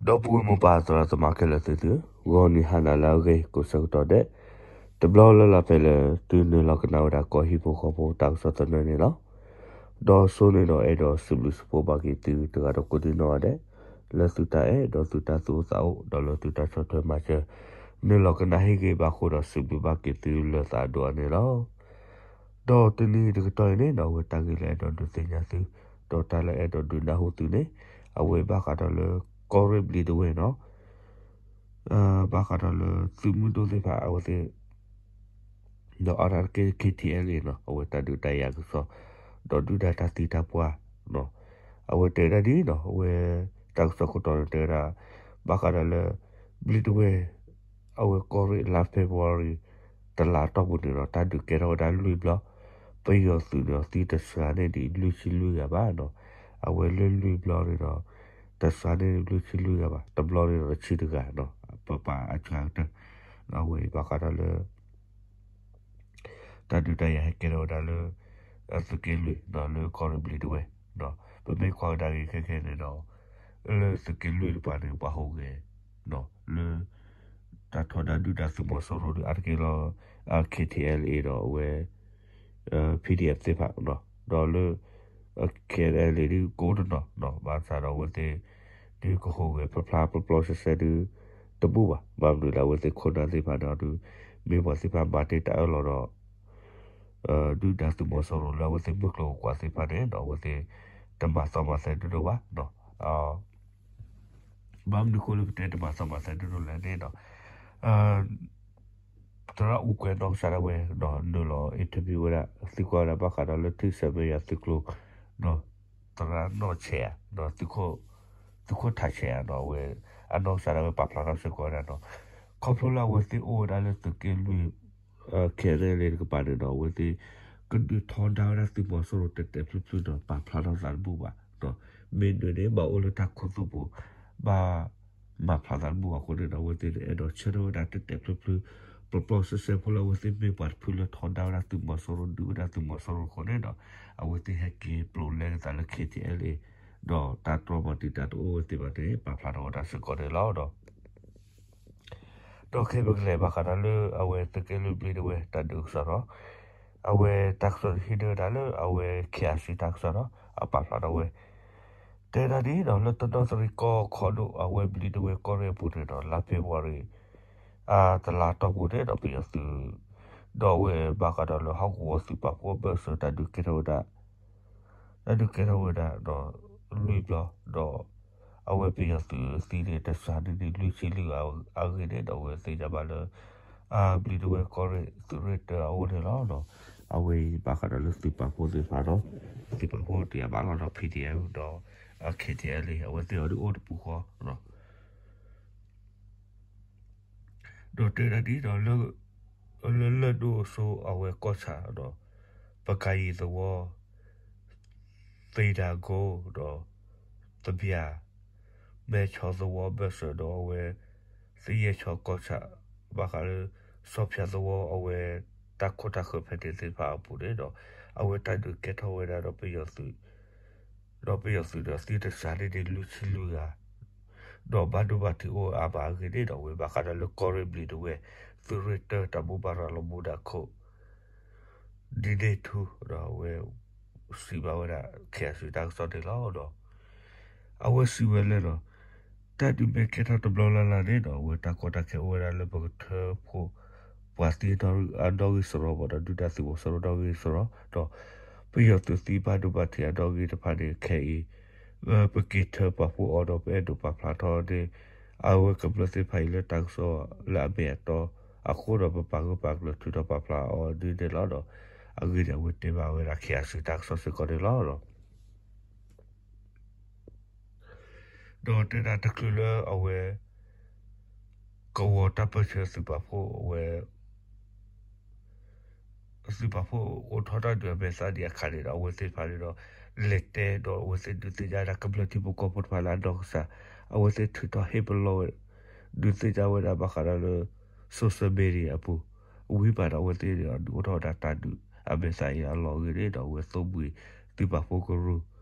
ဒီပုၢ်ဝဲၢ်မိၢ်ပၢ်သရၣ်သမါခဲလၢာ်သ့ၣ်သုဧၢ, ဂီၤနံၤဟါနၤလၢအဂ့ၤကိးဆၢကတီၢ်ဒဲး, တဘျီလၢ်လၢ်ဖဲလၢသုနုာ်လီၤကနၣ်ဝဲဒၣ်ကီၢ်ဟံၣ်ဖိဃီဖိတၢ်ကစီၣ်သနၢၣ်န့ၣ်လီၤ. ဒီးစိန့ၣ်ဒီးအဲၣ်ဒိးစံးဘျုးစံးဖှိၣ်ဘၣ်က့ၤသုတဂၤဒီးကိးဒံနီၢ်ဂၤဒဲး, လၢသုတၢ်အဲၣ်ဒီးသုတၢ်သူၣ်အိၣ်သးအိၣ် ဒီးလၢသုတၢ်ဆီၣ်ထွဲမၤစၢၤ နုာ်လီၤကနၣ်ဟ့ၣ်ဂ့ၤဘၣ်ဃိဒီးစံးဘျုးဘၣ်က့ၤသုလၢသးဒိၣ်အါန့ၣ်လီၤ. ဒီးတနံၤတကတီၢ်အံၤန့ၣ်ဒီး အဝဲတၢ်ဂ့ၢ်လၢအဲၣ်ဒိးဒုးသ့ၣ်ညါသု, ဒီးတၢ်လၢအဲၣ်ဒိးဒုးနၢ်ဟူသုန့ၣ်, အဝဲဘၣ်ဃးဒီးလၢကီၢ်ရ့ၣ်ဘျံးတဝဲၢ်နီၤ, ဘၣ်ဃးဒီးလၢသုးမုၢ်ဒိၣ်သ့ၣ်တဖၣ်အဝဲသ့ၣ် ဒီးအါတက့ၢ် K T L A နီၤ, အဝဲတၢ်ဒုးတၢ်ယၤကစီၣ်, ဒီးဒုၣ်ဒါတၢ်သံတၢ်ပှၢ်နီၤ, အဝဲတဲဝဲဒၣ်ဒ်နီၤ, အဝဲတၢ်ကစီၣ်ခိၣ်တီန့ၣ်တဲဝဲဒၣ်, ဘၣ်ဃးဒီးလၢ ဘျံးတဝဲၢ် အဝဲကီၢ်ရ့ၣ်လါ February တလါတီၢ်ပူၤန့ၣ်ဒီး တၢ်ဒုးကဲထီၣ်ဝဲဒၣ်လွံၢ်ဘျီ, ပယီၤသုးန့ၣ်ဒီးသံတစှၤန့ၢ်ဒံးလွံၢ်ဆံလွံၢ်ဂၤဘၣ်နီၤ, အဝဲလၢလွံၢ်ဘျီန့ၣ်ဒီး တစှၤန့ၢ်ဒံးလွံၢ်ဆံလွံၢ်ဂၤဘၣ်, တဘျီန့ၣ်ဒီးတဆံတဂၤနီၤ, ပပာ်အစှၤကတၢၢ်, အဝဲဘၣ်ဃးဒီးလၢ တၢ်ဒုးတၢ်ယၤဟဲကဲထီၣ်ဝဲဒၣ်လၢ သုးက့လွံၢ်နီၤ, လၢကီၢ်ရ့ၣ်ဘျံးတဝဲၢ်, ပမ့ၢ်ကွၢ်ကဒါက့ၤခဲခဲန့ၣ်ဒီး လၢသုးက့လွံၢ်တပၤန့ၣ် ပှၤဟူးဂဲၤနီၤ, လၢ တၢ်ထီဒါဒုၣ်ဒါသုးမီၤစိရိၤဒုးအါတက့ၢ်လီၤ, K T L A ဒီးအဝဲ P D F သ့ၣ်တဖၣ်နီၤ, ဒီးလၢ K N L A ဒုးကအိၣ်တနီၤနီၤ, ဘၣ်ဆၣ်ဒီးအဝဲသ့ၣ် ဒုးကဟူးဂဲၤဖျါဖျါပျီပျီစဲစဲဒုး တဘူၣ်ဘၣ်, ဘၣ်မနုၤလၢအဝဲသ့ၣ်ခိၣ်နၢ်သ့ၣ်တဖၣ်န့ၣ်ဒီး မ့ၢ်ပှၤသ့ၣ်တဖၣ်မၤတ့ၢ်တၢ်အၢၣ်လီၤဒီး ဒုၣ်ဒါသုးမီၤစိရိၤလၢအဝဲသ့ၣ်မုၢ်ကျိၤဝဲၤကွာ်သ့ၣ်တဖၣ်န့ၣ်ဒီး အဝဲသ့ၣ်တမၤသီမၤသဲဒိၣ်ဒိၣ်ဘၣ်နီၤ, ဘၣ်မနုၤအဃိလၢပတဲတမၤသီမၤသဲဒိၣ်ဒိၣ်လဲၣ်န့ၣ်ဒီး သရၣ်အူကွဲနီၢ်ကစၢ်ဒၣ်ဝဲဒီး နုာ်လီၤ interview ဝဲဒၣ် သံကွၢ်ဝဲဒၣ်ဘၣ်ဃးဒီးလၢထံဆၢမဲာ်ယွၤသုးကျိၤဒီး သရၣ်နီၢ်ဆဲးဧါ, သုးခိၣ်ထးဆဲးဧါနီၤ, အဝဲအနီၢ်ကစၢ်ဒၣ်ဝဲပာ်ဖျါထီၣ်စ့ၢ်ကီးဝဲဒၣ်နီၤ, ခီဖျိလၢအဝဲသ့ၣ်အိၣ်ဝဲဒၣ်လၢသုးက့လွံၢ် ခဲန့ၣ်လၢတကပၤန့ၣ်ဒီး အဝဲသ့ၣ် ကဒုးထီဒါဝဲဒၣ်သုးမီၤစိရိၤတဲာ်တဲာ်ဖျုးဖျုးဒီး ပာ်ဖျါထီၣ်သးတဘူၣ်ဘၣ်, မ့ၢ်ဒ်န့ၣ် ဘၣ်အိၣ်လၢတၢ်ခူသူၣ်ပူၤ ဘၣ်မၤဖျါသးတဘူၣ်ဘၣ်အဃိန့ၣ်ဒီး အဝဲသ့ၣ်အဲၣ်ဒိးဆၢထၢၣ်ဝဲဒၣ်တဲာ်တဲာ်ဖျုးဖျုး ပျီပျီစဲစဲဖိလၢအဝဲသ့ၣ်မ့ၢ်ပှၤတဖုလၢထီဒါဝဲဒၣ်သုးမီၤစိရိၤ ဒုးဝဲဒၣ်သုးမီၤစိရိၤအဃိန့ၣ်ဒီး အဝဲသ့ၣ်ဟဲက့ၤပျိးလဲကသးလၢ K T L A ဒီးတၢ်တြီမၤတံာ်တာ်တအိၣ်ဝဲသ့ၣ်ဘၣ်န့ၣ် ပာ်ဖျါထီၣ်ဝဲဒၣ်စ့ၢ်ကီးန့ၣ်လီၤဒီး ဒီးခဲပကလဲၤဘၣ်ဃးဒီးလၢအဝဲသုးက့လွံၢ်ဘျံးတဝဲၢ်တၢ်ဒုးကစီၣ်ဒီး အဝဲတၢ်ကစီၣ်ဟံးန့ၢ်ဝဲဒၣ်လၢအဝဲ K I C တၢ်ကစီၣ်ဒီး အပာ်ဖျါထီၣ်ဝဲ တဲဒၣ်ဒ်ဒီးလၢတနီသရံၣ်ကီၢ်ခီဒိၣ်အဝဲဘျံးတဝဲၢ်ကီၢ်ရ့ၣ်အပူၤန့ၣ်ဒီး လါ February တလါတီၢ်ပူၤန့ၣ်ဒီး ပယီၤသုး ဒီးအဝဲဘၣ်ဃးဒီးလၢဟီၣ်ကဝီၤသုးပာ်ဖှိၣ်အဘၢၣ်စၢၤတၢ်ဒုးကဲထီၣ်ဝဲဒၣ် တၢ်ဒုးကဲထီၣ်ဝဲဒၣ်ဒီး လွံၢ်ဘျီ ဒီး အဝဲပယီၤသုးသံန့ၣ် တစှၤန့ၢ်ဒံးလွံၢ်ဆံလွံၢ်ဂၤအဂ့ၢ်န့ၣ်ဒီး အဝဲသ့ၣ်ညါဘၣ်လၢ ဘျံးတဝဲၢ်ကီၢ်ရ့ၣ်သုးရ့ၣ်တၢအအိၣ်န့ၣ်လီၤ. အဝဲအံၤဘၣ်ဃးဒီးလၢသုးပာ်ဖှိၣ်သ့ၣ်တဖၣ်ဒီး သုးပာ်ဖှိၣ်တယာ်ဘၣ်လီၤဒီး P D F ဒီး K T L A အဝဲသ့ၣ်အီၤဒုးအိၣ်တပူၤဃီ ဒီးတဲဒၣ်ဒ်ဒီး လၢလၢၢ်ဒိၣ်အစိအဝဲကီၢ်ဆၣ်ဒီး ပကယံၤသဝီ သ့တၤကိဒီး သဘျၣ် မဲဆီသဝီဘၢၣ်စၢၤဒီးအဝဲ သယဲၢ်ဆီကီၢ်ဆၣ် ဘၣ်ဃးလၢ စီၤဖၠးသဝီအဝဲ တၢ်ခိၣ်တၢ်ဃၢၤဖဲန့ၣ်သ့ၣ်တဖၣ်အပူၤန့ၣ်ဒီး အဝဲတၢ်ဒုးကဲထီၣ်ဝဲဒၣ်ဒီးပယီၤသုး ဒီးပယီၤသုးဒီးသံတစှၤန့ၢ်ဒံးလွံၢ်ဆံလွံၢ်ဂၤ ဒီးဘၣ်ဒိဘၣ်ထံးအိၣ်အါမးအဂ့ၢ်န့ၣ်ဒီး အဝဲဘၣ်ဃးဒီးလၢကီၢ်ရ့ၣ်ဘျံးတဝဲၢ် သုးရ့ၣ်တၢတၢ်ဘိးဘၣ်ရၤလီၤမူဒါခိၣ် ဒ်န့ၣ်ထူဒီးအဝဲ စံးဘၣ်ဝဲဒၣ် K I C တၢ်ကစီၣ်န့ၣ်လီၤဒီး အဝဲစံးဝဲလၢဒီး တၢ်ဒုးမ့ၢ်ကဲထီၣ်တဘျီလၢ်လၢ်န့ၣ်ဒီး အဝဲတၢ်ကီတၢ်ခဲအိၣ်ဝဲဒၣ်လၢပကထၢဖှိၣ် ပှၤသံအနီၣ်ဂံၢ်စရီ ဒီးဒုၣ်ဒါသုးမီၤစိရိၤနီၣ်ဂံၢ်စရီ ဒီး ပယီၤသုးသံဘၣ်ဒိဘၣ်ထံးအနီၣ်ဂံၢ်တဖၣ်န့ၣ်ခဲအံၤ ပက့ၤထၢပာ်ဖှိၣ်အီၤဒီးပအဲၣ်ဒိးပာ်ဖျါထီၣ်န့ၣ် အဝဲကမျၢၢ်သ့ၣ်တဖၣ်အံၤလၢတၢ်ကစီၣ်လၢအမ့ၢ်အတီ အဃိဒီး ပပာ်ဂၢၢ်ပာ်ကျၢၤထုးထီၣ်ပာ်ဖျါအီၤဒ်န့ၣ်လီၤဒီး အဂ့ၢ်န့ၣ် အဝဲတဲဘၣ်ဝဲဒၣ် K I C တၢ်ကစီၣ်စ့ၢ်ကီးန့ၣ်လီၤဒီး ဒီးတဲဒၣ်တချုးလၢအဝဲ ကဝီၤတၢ်ပၢဆှၢသုးပာ်ဖှိၣ်အဝဲ သုးပာ်ဖှိၣ်အိၣ်ထီၣ်တၢ်ဒုးအမဲာ်သၣ်ဒံးအခါန့ၣ်ဒီး အဝဲသ့ၣ်တဖၣ်န့ၣ်ဒီး လဲၤတဲဒီးအဝဲသ့ၣ်ဒုးသ့ၣ်ညါဒၣ်ကမျၢၢ်ထံဖိကီၢ်ဖိတဖၣ်လၢအနီၢ်ကစၢ် အဝဲသ့ၣ်ထုးထီၣ်ဟ့ၣ်ပလီၢ်ဝဲ ဒုးသ့ၣ်ညါဝဲဒၣ်ဘၣ်ဃးဒီးလၢ social media အပူၤ ဝံၤဘၣ်ဒီးအဝဲသ့ၣ်န့ၣ်ဒီး ဒုးအိၣ်ထီၣ်ဝဲဒၣ်တၢ်ဒုးအမဲာ်သၣ်အံၤအလီၢ်အဂ့ၢ်န့ၣ်ဒီး အဝဲသိၣ်ဘှံးသုးပာ်ဖှိၣ်ကရူၢ်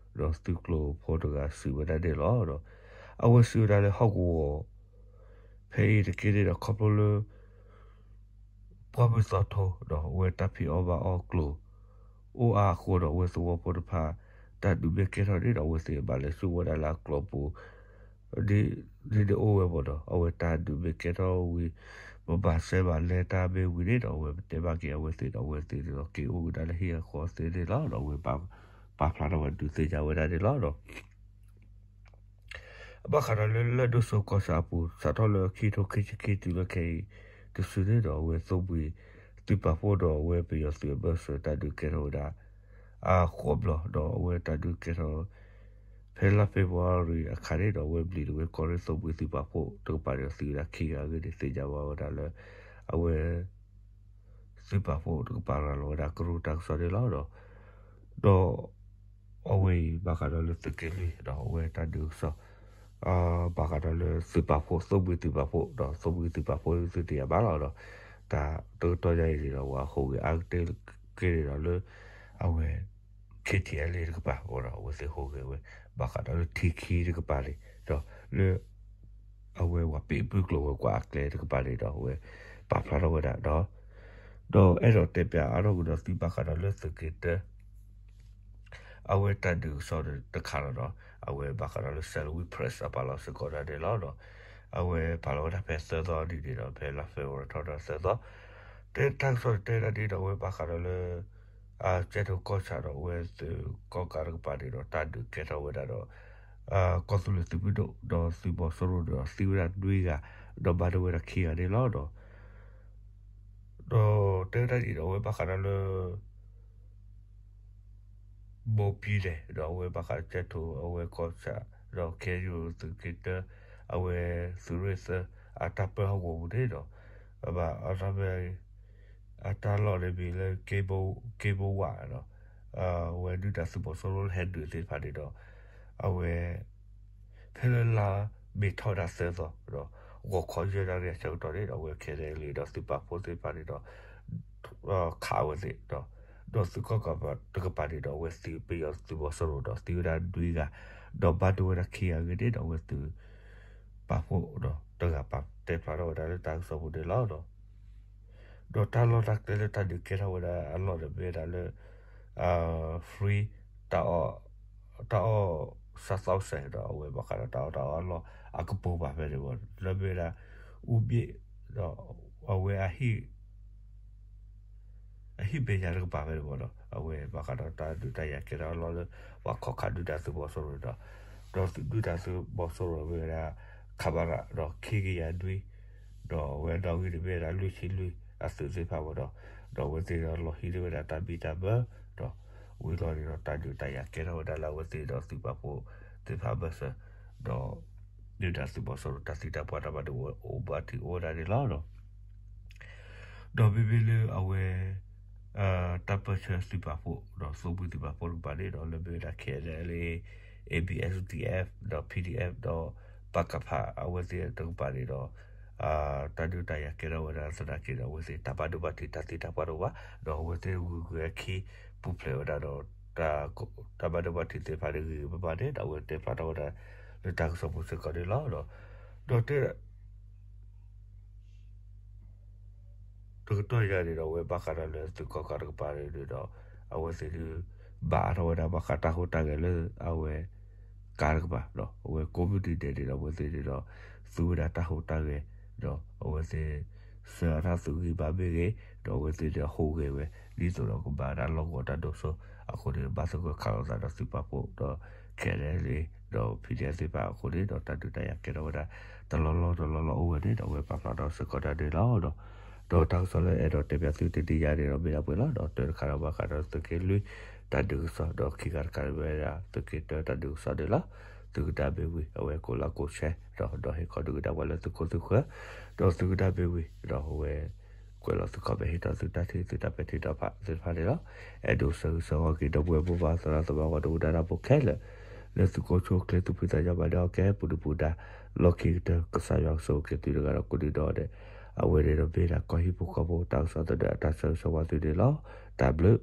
ဒီးသုးကျိၤဖိတဂၤစံးဝဲဒၣ်န့ၣ်လီၤဒီး အဝဲစံးဝဲဒၣ်လၢဟီၣ်ကဝီၤ ဖဲအံၤတက့ၢ်န့ၣ်ဒီး ခီဖျိလၢ ပှၢ်မုၢ်သီထိဒီး အဝဲတၢ်ဖံးအီၣ်မၤအီၣ်ကျိၤ အိၣ်အါအဃိဒီး အဝဲသဝီဖိတဖၣ် တၢ်ဒုးမ့ၢ်ကဲထီၣ်န့ၣ်ဒီး အဝဲသ့ၣ်ဘၣ်လဲၤဆူၣ်ဝဲဒၣ်လၢအကျိၤပူၤ ဒ်န့ၣ်အိၣ်ဝဲမ့ၢ်ဒီး အဝဲတၢ်ဒုးမ့ၢ်ကဲထီၣ်ဝံၤ ပဘၣ်စဲဘၣ်လဲၤတၢ်မ့ၢ်ဝံၤန့ၣ်ဒီး အဝဲပတဲဘၣ်က့ၤအဝဲသ့ၣ်ဒီး အဝဲသ့ၣ်ဒီးက့ၤအိၣ်ကဒါလၢဟံၣ်အဃီသ့န့ၣ်လီၤ. ဒီးအဝဲပာ်ဖျါထီၣ်ဝဲဒုးသ့ၣ်ညါဝဲဒၣ်န့ၣ်လီၤဒီး ဘၣ်ဃးဒီးလၢလၢၢ်ဒိၣ်စိကီၢ်ဆၣ်အပူၤ စးထီၣ်လၢခံထိခံဆံခံတုၤလၢခဲအံၤ တစုန့ၣ်ဒီး အဝဲသိၣ်ဘှံးသုးပာ်ဖှိၣ်ဒီးအဝဲပယီၤသုးအဘၢၣ်စၢၤတၢ်ဒုးကဲထီၣ်ဝဲဒၣ် အဃိးဘျီဒီးအဝဲတၢ်ဒုးကဲထီၣ် ဖဲလါဖ့ၤဘြူၤအါရံၤအခါန့ၣ်ဒီး အဝဲဘျံးဒဝဲၢ်ကီၢ်ရ့ၣ်သိၣ်ဘှံးသုးပာ်ဖှိၣ်တကပၤန့ၣ်ဒီးသံဝဲဒၣ်ခံဂၤအဂ့ၢ်န့ၣ် သ့ၣ်ညါဘၣ်ဝဲဒၣ်လၢ အဝဲ သုးပာ်ဖှိၣ်တကပၤရၤလီၤဝဲဒၣ်ကရူၢ်တၢ်ကစီၣ်န့ၣ်လီၤဒီး ဒီး အဝဲအံၤဘၣ်ဃးဒီးလၢသုးက့လွံၢ်ဒီးအဝဲတၢ်ဒုးကစီၣ် ဘၣ်ဃးဒီးလၢသုးပာ်ဖှိၣ် သိၣ်ဘှံးသုးပာ်ဖှိၣ်ဒီး သိၣ်ဘှံးသုးပာ်ဖှိၣ်သုတယၤဘၣ်လီၤဒီး တၢ်တကတီၢ်ညါအံၤန့ၣ်ဒီး ပှၤဟူးဂဲၤအါကတၢၢ်က့ၤန့ၣ်ဒီးလၢ အဝဲ ခ့ထံအဲလ့တကပၤဒီး အဝဲသ့ၣ်ဟူးဂဲၤဝဲ ဘၣ်ဃးဒီးလၢထံခံတကပၤန့ၣ်ဒီး လၢ အဝဲပှၤပ့ၣ်ပုၢ်ကျိၤဝဲၤကွာ်အကျဲတကပၤန့ၣ်ဒီး အဝဲပာ်ဖျါထီၣ်ဝဲဒၣ်ဒီး ဒီးအဲၣ်ဒိးတဲပၠးအါထီၣ်ကဒီးသုဘၣ်ဃးဒီးလၢသုးက့တၢ အဝဲတၢ်ဒုးကစီၣ်တခါလီၤဒီး အဝဲဘၣ်ဃးဒီးလၢ Salween Press အပာ်လီၤစ့ၢ်ကီးဒၣ်န့ၣ်လီၤဒီး အဝဲပာ်လီၤဝဲဒၣ်ဖဲသၢသီနံၤန့ၣ်ဒီး ဖဲလါဖ့ၤဘြူၤအါရံၤထီၣ်ဒီးသၢသီ တဲတၢ်ကစီၣ်တဲဒၣ်ဒ်ဒီး အဝဲဘၣ်ဃးဒီးလၢ ကဲထီၣ်ကီၢ်ဆၣ်ဒီးအဝဲသုးကီၣ်ကးတကပၤန့ၣ်ဒီး တၢ်ဒုးကဲထီၣ်ဝဲဒၣ်ဒီး ကီၢ်သူလ့ၤသုးမုၢ်ဒိၣ်ဒီးသုးမီၤစိရိၤဒီးသံဝဲဒၣ်နွံဂၤ ဒီးဘၣ်ဒိဝဲဒၣ်ခံဂၤန့ၣ်လီၤဒီး ဒီးတဲဝဲဒၣ်ဒ်ဒီး အဝဲဘၣ်ဃးဒီးလၢ မိၢ်ပံၤလဲၣ် ဒီးအဝဲဘၣ်ဃးကဲထီၣ်အဝဲကီၢ်ဆၣ် ဒီး ခဲယိၣ်သုးက့တၢ အဝဲသုးရ့ၣ်သၢ အတၢ်ပၢဟီၣ်ကဝီၤပူၤန့ၣ်ဒီး အဘၣ်အီၤထီၣ်ဖဲ အတၢ်လီၢ်န့ၣ်မ့ၢ်လၢ က့ဘိဝးဒီး အဝဲဒုၣ်ဒါသုးမီၤစိရိၤလၢဟဲဒုးသ့ၣ်တဖၣ်န့ၣ်ဒီး အဝဲ ဖဲလၢလါမ့ၤထီၣ်ဝဲဒၣ်သၢသီဒီး ဂီၤခီယဲၢ်နၣ်ရံၣ်အဆၢကတီၢ်န့ၣ်ဒီး အဝဲ ခဲဒဲလံ ဒီးသုးပာ်ဖှိၣ်သ့ၣ်တဖၣ်န့ၣ်ဒီး ခးအဝဲသ့ၣ်ဒီး ဒီးသုးကီၣ်ကးတကပၤန့ၣ်ဒီး အဝဲသံပယီၤသုးမီၤစိရိၤဒီးသံဝဲဒၣ်နွံဂၤ ဒီးဘၣ်ဒိဝဲဒၣ်ခံဂၤအဂ့ၢ်န့ၣ်ဒီး အဝဲသုးပာ်ဖှိၣ်ဒီးတဂၤပာ်တဲဖျါထီၣ်ဝဲဒၣ်လၢတၢ်ကစီၣ်ပူၤန့ၣ်လီၤဒီး ဒီးတၢ်လီၢ်တၢ်ကျဲလၢတၢ်ဒုးကဲထီၣ်ဝဲဒၣ်အလီၢ်န့ၣ်မ့ၢ်ဝဲဒၣ်လၢ free တၢ်အီၣ် တၢ်အီၣ် စးသီစဲးဒီး အဝဲဘၣ်ဃးဒီးတၢ်အီၣ်တၢ်အီအလီၢ်အကပိာ်ဘၣ်ဖဲန့ၣ်ဝဲ လၢမ့ၢ်ဝဲဒၣ် အူဘ့ၣ် ဒီးအဝဲအဟံၣ် အဟံၣ်မဲာ်ညါတကပၤဖဲန့ၣ်ဝဲဒီး အဝဲဘၣ်ဃးဒီးတၢ်ဒုးတၢ်ယၤကဲထီၣ်အလီၢ်လၢ ပှၤခီၣ်ခးဒုၣ်ဒါသုးမီၤစိရိၤဒီး ဒီးဒုၣ်ဒါသုးမီၤစိရိၤမ့ၢ်ဝဲဒၣ် ခးဘၣ်ရး ဒီးခံကယၤနွံ ဒီးအဝဲဒီဂ့ၢ်န့ၣ်မ့ၢ်ဝဲဒၣ်လွံၢ်ဆံလွံၢ်အသုးသ့ၣ်တဖၣ်ဝဲဒီး ဒီးအဝဲသ့ၣ်ဒီးလီၤဟံးန့ၢ်ဝဲဒၣ်တၢ်ဘံၣ်တၢ်ဘၢ ဒီးဝံၤလီၤန့ၣ်ဒီးတၢ်ဒုးတၢ်ယၤကဲထီၣ်ဝဲဒၣ်လၢအဝဲသ့ၣ်ဒီးသုးပာ်ဖှိၣ်သ့ၣ်တဖၣ်အဘၢၣ်စၢၤ ဒီး ဒုၣ်ဒါသုးမီၤစိရိၤတၢ်သံတၢ်ပှၢ်တၢ်ဘၣ်ဒိဝဲအိၣ်ဘၣ်ထံးအိၣ်ဝဲဒၣ်န့ၣ်လီၤဒီး ဒီးမ့မ့ၢ်လၢအဝဲ တၢ်ပၢၢ်ဆၢသုးပာ်ဖှိၣ် ဒီးသိၣ်ဘှံးသုးပာ်ဖှိၣ်တကပၤန့ၣ်ဒီး လၢမ့ၢ်ဝဲဒၣ် ခဲအံၤလၢ A B S D F ဒီး P D F ဒီး ပကဖ အဝဲသ့ၣ်တကပၤန့ၣ်ဒီး တၢ်ဒုးတၢ်ယၤကဲထီၣ်ဝဲဒၣ်သနာ်က့ဒီး အဝဲသ့ၣ်တၢ်ဘၣ်ဒိဘၣ်ထံးတၢ်သံတၢ်ပှၢ်တအိၣ်ဘၣ် ဒီးအဝဲသ့ၣ်ဂုၤဂုၤအခံ ပူၤဖျဲးဝဲဒၣ်ဒီး တၢ်ဘၣ်ဒိဘၣ်ထံးသ့ၣ်တဖၣ်န့ၣ်ဂ့ၤဂ့ၤဘၣ်ဘၣ်န့ၣ် ဒီးအဝဲတဲဖျါထီၣ်ဝဲဒၣ် လၢတၢ်ကစီၣ်ပူၤစ့ၢ်ကီးန့ၣ်လီၤ. ဒီးတဲ တကတီၢ်ညါန့ၣ်ဒီး အဝဲဘၣ်ဃးဒီးလၢသုးကီၣ်ကးတကပၤန့ၣ်ဒီး အဝဲသ့ၣ်ဒုး ဘၣ်အါထီၣ်ဝဲဒၣ်ဘၣ်ဃးတၢ်ဟူးတၢ်ဂဲၤလၢအဝဲ ကါတကပၤဒီး အဝဲကိးမုၢ်နံၤဒဲးန့ၣ်ဒီး အဝဲသ့ၣ်န့ၣ်ဒီး သူဝဲဒၣ်တၢ်ဟူးတၢ်ဂဲၤ ဒီးအဝဲသ့ၣ် ဆှၢအတၢ်သုးဂံၢ်ဘါမ့ၢ်ဂ့ၤ ဒီးအဝဲသ့ၣ်န့ၣ်ဟူးဂဲၤဝဲ ဒ်သိးဒီးကဘၣ်တၢ်လီၢ်ကဝီၤတၢ်ဒိၣ်စိအဃိန့ၣ် ဘၣ်သဂၢၢ်ခးလိာ်သးဒီးသုးပာ်ဖှိၣ်ဒီး ခဲအံၤလၢ ဒီး P D F သ့ၣ်တဖၣ်အဃိန့ၣ်ဒီး တၢ်ဒုးတၢ်ယၤကဲထီၣ်ဝဲဒၣ် တလီၢ်လီၢ်တလီၢ်လီၢ်အိၣ်ဝဲန့ၣ်ဒီး အဝဲပာ်ဖျါထီၣ်စ့ၢ်ကီးဒၣ်န့ၣ်လီၤ. ဒီးတၢ်ကစီၣ်လၢအဲၣ်ဒိးတဲပၠးသုတနံၤညါန့ၣ်ဒီး မ့ၢ်ဒၣ်ပှဲၤလီၤ. ဒီးတၢတခါဒီးဘၣ်ဃးဒီးသုးက့လွံၢ်တၢ်ဒုးကစီၣ် ဒီးခံခါတခါန့ၣ်မ့ၢ်ဝဲဒၣ် သုးက့တၢတၢ်ဒုးကစီၣ်န့ၣ်လီၤ. သုကဒါမ့ၢ်ဝံၤ အဝဲကိးlikeကိးshare ဒီး ဒီးဟ့ၣ်ခီဒုးကဒါပှၤလၢသုခိၣ်သုဃၢၤ ဒီးသုကဒါမ့ၢ်ဝံၤ ဒီးအဝဲ ကွဲးလီၤသု comment ဟ့ၣ်ထီၣ်သုတၢ်ထံၣ်သုတၢ်ပဲာ်ထံနီၤဖးသ့ၣ်တဖၣ်န့ၣ်လီၤ. အဲၣ်ဒိးဆၢဂ့ၤဆၢဝါက့ၤ ဒီပုၢ်ဝဲၢ်မိၢ်ပၢ်သရၣ်သမါ ပှၤဒိကနၣ်တၢ်ဖိခဲလၢာ် လၢသုကိးဆိကျဲ သုဖှံသးညီ မၤန့ၢ်အီၣ်ကဲ ပူၤဒုၣ်ပူၤဒါ လီၢ်ခံကတၢၢ် ကစၢ်ယွၤကဆိၣ်ဂ့ၤက့ၤသုတဂၤဒီးကိးဒံးနီၢ်ဒဲး အဝဲန့ၣ်ဒီးမ့ၢ်ဒၣ်ကီၢ်ဟံၣ်ဖိဃီဖိတၢ်ကစီၣ်သနၢၣ်အတၢ်ဆၢဂ့ၤဆၢဝါသုန့ၣ်လီၤ. တၢ်ဘျုး